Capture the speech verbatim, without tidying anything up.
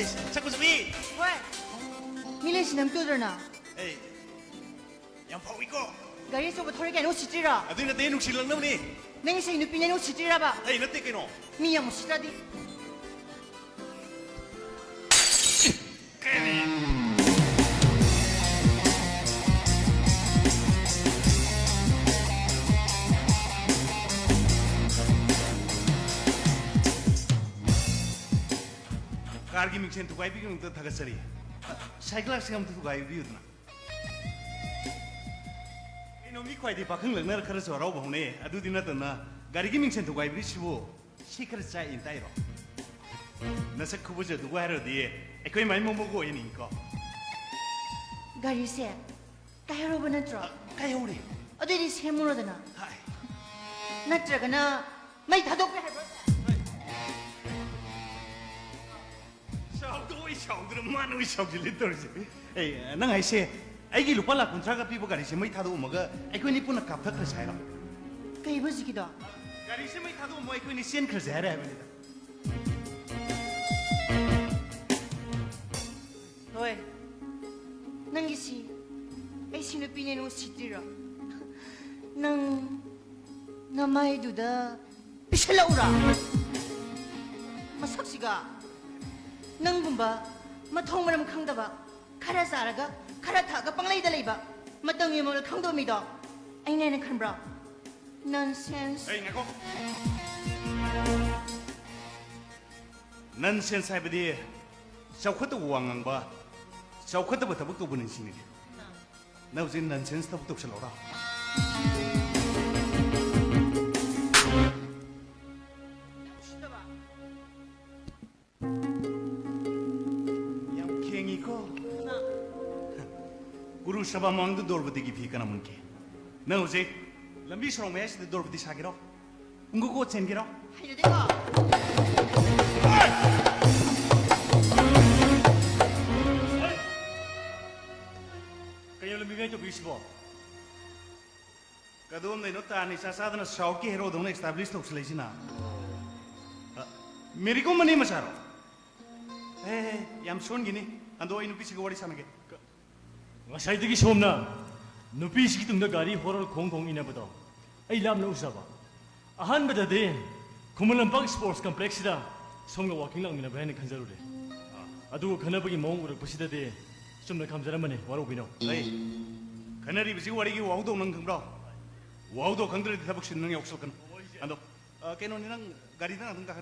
ꯁꯛ ꯐꯖꯕꯤ! ꯍꯣꯏ꯫ ꯃꯤ ꯂꯩꯁꯤꯅ ꯑꯝꯇ ꯎꯗ꯭ꯔꯣ ꯅꯪ? ꯑꯩ ꯌꯥꯝ ꯐꯥꯎꯏꯀꯣ꯫ ꯒꯥꯔꯤ ꯑꯆꯧꯕ ꯊꯧꯔꯤ ꯀꯥꯏꯅ ꯎꯁꯤꯠꯇ꯭ꯔꯤꯔꯣ? ꯑꯗꯨꯏ ꯅꯠꯇꯦ, ꯅꯨꯡꯁꯤꯜꯂꯛꯅꯕꯅꯤ꯫ ꯅꯪ ꯏꯁꯩ ꯅꯨꯄꯤꯅꯦꯅ ꯎꯁꯤꯠꯇ꯭ꯔꯤꯔꯕ? ꯑꯩ ꯅꯠꯇꯦ ꯀꯩꯅꯣ꯫ ꯃꯤ ꯌꯥꯝ ꯎꯁꯤꯠꯇ꯭ꯔꯗꯤ꯫ ꯀꯥꯔꯒꯤ ꯃꯤꯡꯁꯦꯟ ꯊꯨꯒꯥꯏꯕꯤꯒꯤꯗꯃꯛꯇ ꯊꯥꯒꯠꯆꯔꯤ꯫ ꯁꯥꯏ ꯒ꯭ꯂꯥꯁꯁꯦ ꯑꯝꯇ ꯊꯨꯒꯥꯏꯕꯤꯌꯨꯗꯅ꯫ ꯀꯩꯅꯣ, ꯃꯤ ꯈ꯭ꯋꯥꯏꯗꯤ ꯄꯥꯈꯪ ꯂꯛꯅꯔ ꯈꯔꯁꯨ ꯍꯔꯥꯎꯕ ꯍꯧꯅꯩ, ꯑꯗꯨꯗꯤ ꯅꯠꯇꯅ ꯒꯥꯔꯤꯒꯤ ꯃꯤꯡꯁꯦꯟ ꯊꯨꯒꯥꯏꯕꯤꯔꯤꯁꯤꯕꯨ ꯁꯤ ꯈꯔ ꯆꯥꯛꯏꯅ ꯇꯥꯏꯔꯣ? ꯅꯁꯛ ꯈꯨꯕꯖꯗꯨꯒ ꯍꯥꯏꯔꯨꯔꯗꯤ ꯑꯩꯈꯣꯏ ꯃꯥꯏ ꯃꯣꯃꯣꯒ ꯑꯣꯏꯅꯤꯡꯉꯤꯀꯣ꯫ ꯒꯥꯔꯤꯁꯦ ꯀꯥꯏꯍꯧꯔꯕ ꯅꯠꯇ꯭ꯔꯣ? ꯀꯥꯏꯍꯧꯔꯦ꯫ ꯑꯗꯨꯏꯗꯤ ꯁꯦꯝꯃꯨꯔꯣꯗꯅ꯫ ꯍꯥꯏ꯫ ꯅꯠꯇ꯭ꯔꯒꯅ ꯃꯩ ꯊꯥꯗꯣꯛꯄ ꯍꯥꯏꯕ꯭ꯔꯣ? ꯁꯥꯎꯗꯣꯏ ꯁꯥꯎꯗ꯭ꯔ ꯃꯥꯅ ꯑꯣꯏ ꯁꯥꯎꯖꯤꯜꯂꯤ ꯇꯧꯔꯤꯁꯦ꯫ ꯑꯦ, ꯅꯪ ꯍꯥꯏꯁꯦ ꯑꯩꯒꯤ ꯂꯨꯄꯥ ꯂꯥꯛ ꯀꯨꯟꯊ꯭ꯔꯥꯒ ꯄꯤꯕ ꯒꯥꯔꯤꯁꯦ ꯃꯩ ꯊꯥꯗꯣꯛꯑꯝꯃꯒ ꯑꯩꯈꯣꯏꯅꯤ ꯄꯨꯟꯅ ꯀꯥꯞꯊꯈ꯭ꯔꯁꯦ ꯍꯥꯏꯔꯣ? ꯀꯩꯕ ꯍꯧꯖꯤꯛꯀꯤꯗꯣ? ꯒꯥꯔꯤꯁꯦ ꯃꯩ ꯊꯥꯗꯣꯛꯑꯝꯃꯣ, ꯑꯩꯈꯣꯏꯅꯤ ꯆꯦꯟꯈ꯭ꯔꯁꯦ ꯍꯥꯏꯔꯦ ꯍꯥꯏꯕꯅꯤꯗ꯫ ꯍꯣꯏ, ꯅꯪꯒꯤꯁꯤ ꯑꯩ ꯁꯤ ꯅꯨꯄꯤꯅꯦꯅ ꯎꯁꯤꯠꯇ꯭ꯔꯤꯔꯣ? ꯅꯪ ꯅꯃꯥꯏꯗꯨꯗ ꯄꯤꯁꯜꯂꯛꯎꯔꯥ? ꯃꯁꯛꯁꯤꯒ ꯅꯪꯒꯨꯝꯕ ꯃꯊꯣꯡ ꯃꯔꯝ ꯈꯪꯗꯕ, ꯈꯔ ꯆꯥꯔꯒ ꯈꯔ ꯊꯛꯑꯒ ꯄꯪꯂꯩꯗ ꯂꯩꯕ, ꯃꯇꯝꯒꯤ ꯃꯔꯣꯜ ꯈꯪꯗꯕ ꯃꯤꯗꯣ ꯑꯩꯅꯦꯅ ꯈꯟꯕ꯭ꯔꯣ? Nonsense. ꯑꯩ ꯉꯥꯏꯈꯣ꯫ Nonsense ꯍꯥꯏꯕꯗꯤ ꯆꯥꯎꯈꯠꯇꯕ ꯋꯥ ꯉꯥꯡꯕ, ꯆꯥꯎꯈꯠꯇꯕ ꯊꯕꯛ ꯇꯧꯕ ꯅꯤꯡꯁꯤꯡꯅꯤ꯫ ꯅꯪ ꯍꯧꯖꯤꯛ nonsense ꯊꯕꯛ ꯇꯧꯁꯜꯂꯧꯔꯣ? ꯌꯥꯝ ꯈꯦꯡꯉꯤꯀꯣ꯫ ꯀꯨꯔꯨ ꯁꯚꯥ ꯃꯃꯥꯡꯗ ꯗ꯭ꯔꯧꯄꯗꯤꯒꯤ ꯐꯤ ꯀꯅꯥ ꯃꯨꯟꯒꯦ? ꯅꯪ ꯍꯧꯖꯤꯛ ꯂꯝꯕꯤ ꯁꯣꯔꯣꯛ ꯃꯌꯥꯏꯁꯤꯗ ꯗ꯭ꯔꯧꯄꯗꯤ ꯁꯥꯒꯦꯔꯣ? ꯎꯪꯒꯨ ꯀꯣꯠ ꯆꯦꯟꯒꯦꯔꯣ? ꯍꯩꯅꯗꯦꯀꯣ꯫ ꯀꯩꯅꯣ ꯂꯝꯕꯤ ꯃꯌꯥꯏ ꯇꯧꯕꯤꯔꯤꯁꯤꯕꯣ? ꯀꯗꯣꯝꯗꯩꯅꯣ ꯇꯥ ꯅꯤꯁꯥ ꯆꯥꯗꯅ ꯁꯥꯎꯠꯀꯤ ꯍꯦꯔꯣꯗꯧꯅ establish ꯇꯧꯁꯤꯜꯂꯛꯏꯁꯤꯅ? ꯑ, ꯃꯦꯔꯤ ꯀꯣꯝ ꯃꯅꯦ ꯃꯆꯥꯔꯣ? ꯑꯦ, ꯌꯥꯝ ꯁꯣꯟꯈꯤꯅꯤ꯫ ꯑꯗꯣ ꯑꯩ ꯅꯨꯄꯤꯁꯤꯒ ꯋꯥꯔꯤ ꯁꯥꯟꯅꯒꯦ꯫ ꯉꯁꯥꯏꯗꯒꯤ ꯁꯣꯝꯅ ꯅꯨꯄꯤꯁꯤꯒꯤ ꯇꯨꯡꯗ ꯒꯥꯔꯤ ꯍꯣꯔꯣꯔ ꯈꯣꯡ ꯈꯣꯡ ꯏꯟꯅꯕꯗꯣ ꯑꯩ ꯂꯥꯞꯅ ꯎꯖꯕ꯫ ꯑꯍꯥꯟꯕꯗꯗꯤ ꯈꯨꯃꯟ ꯂꯝꯄꯥꯛ ꯁ꯭ꯄꯣꯔꯠꯁ ꯀꯝꯄ꯭ꯂꯦꯛꯁꯁꯤꯗ ꯁꯣꯝꯒ ꯋꯥꯀꯤꯡ ꯂꯥꯛꯃꯤꯟꯅꯕ꯭ꯔꯥ ꯍꯥꯏꯅ ꯈꯟꯖꯔꯨꯔꯦ꯫ ꯑꯗꯨꯒ ꯈꯟꯅꯕꯒꯤ ꯃꯑꯣꯡ ꯎꯔꯛꯄꯁꯤꯗꯗꯤ ꯆꯨꯝꯅ ꯈꯝꯖꯔꯝꯕꯅꯤ, ꯋꯥꯔꯧꯕꯤꯅꯣ꯫ ꯑꯩ ꯈꯟꯅꯔꯤꯕꯁꯤ ꯋꯥꯔꯤꯒꯤ ꯋꯥꯍꯧꯗꯧ ꯅꯪ ꯈꯪꯕ꯭ꯔꯣ? ꯋꯥꯍꯧꯗꯧ ꯈꯪꯗ꯭ꯔꯗꯤ ꯊꯕꯛꯁꯤ ꯅꯪ ꯌꯥꯎꯁꯜꯂꯛꯀꯅꯨ꯫ ꯑꯗꯣ, ꯑ, ꯀꯩꯅꯣꯅꯤ, ꯅꯪ ꯒꯥꯔꯤꯗ ꯉꯥꯛꯇꯪ ꯀꯥꯈꯠ